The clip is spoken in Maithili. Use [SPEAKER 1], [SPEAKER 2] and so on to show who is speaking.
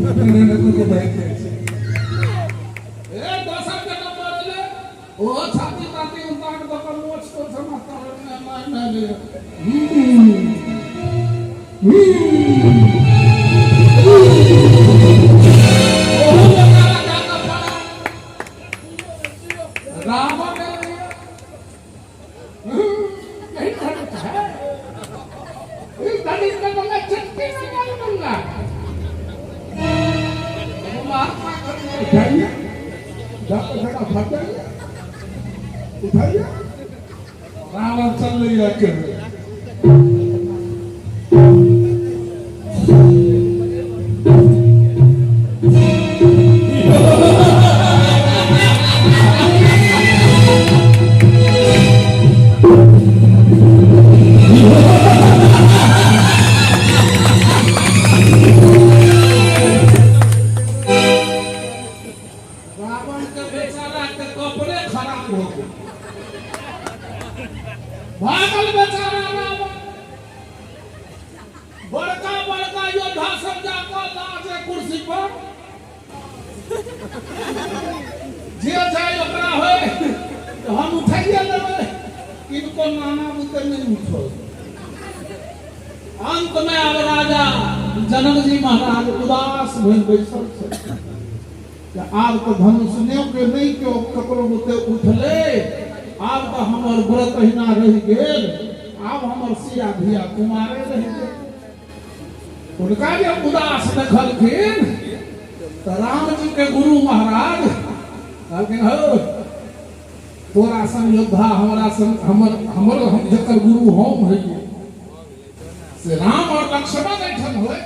[SPEAKER 1] नहि भागि जाइ छै। ए दोसर के नंबर एलै, ओहो छाती ताती उतार दऽ कऽ मोछ तोछ माथा नहि नहि। ओहो बेचारा जाकऽ पड़ा रावण एलैया। यही धनुष है, इस धनुष का तो मैं चुटकी में मार दूंगा। महात्मा उठाइए, जाकर झगड़ा फट जाइए, उठाइए। रावण चल रही है अकेले। रावण के बेचारा के कपड़े खराब हो गए, भागल बेचारा रावण। बड़का बड़का योद्धा सब जाकर लाजे कुर्सी पर जे जाय ओकरा होय तऽ हम उठाइए लेबै, किनको नाना बुते नहि उठो। अंत में आब राजा जनक जी महाराज उदास भेल बैसल छथि। आब तऽ धनुष ने के नहि केओ ककरो बुते उठलै, आब तऽ हमर व्रत अहिना रहि गेल, आब हमर सिया धिया कुमारे रहि गेल। हुनका जे उदास देखलखिन तऽ राम जी के गुरु महाराज कहलखिन, हौ तोरा सन योद्धा हमरा सन हमर हमर हम जकर गुरु हम हइए से राम और लक्ष्मण एहिठाम होय।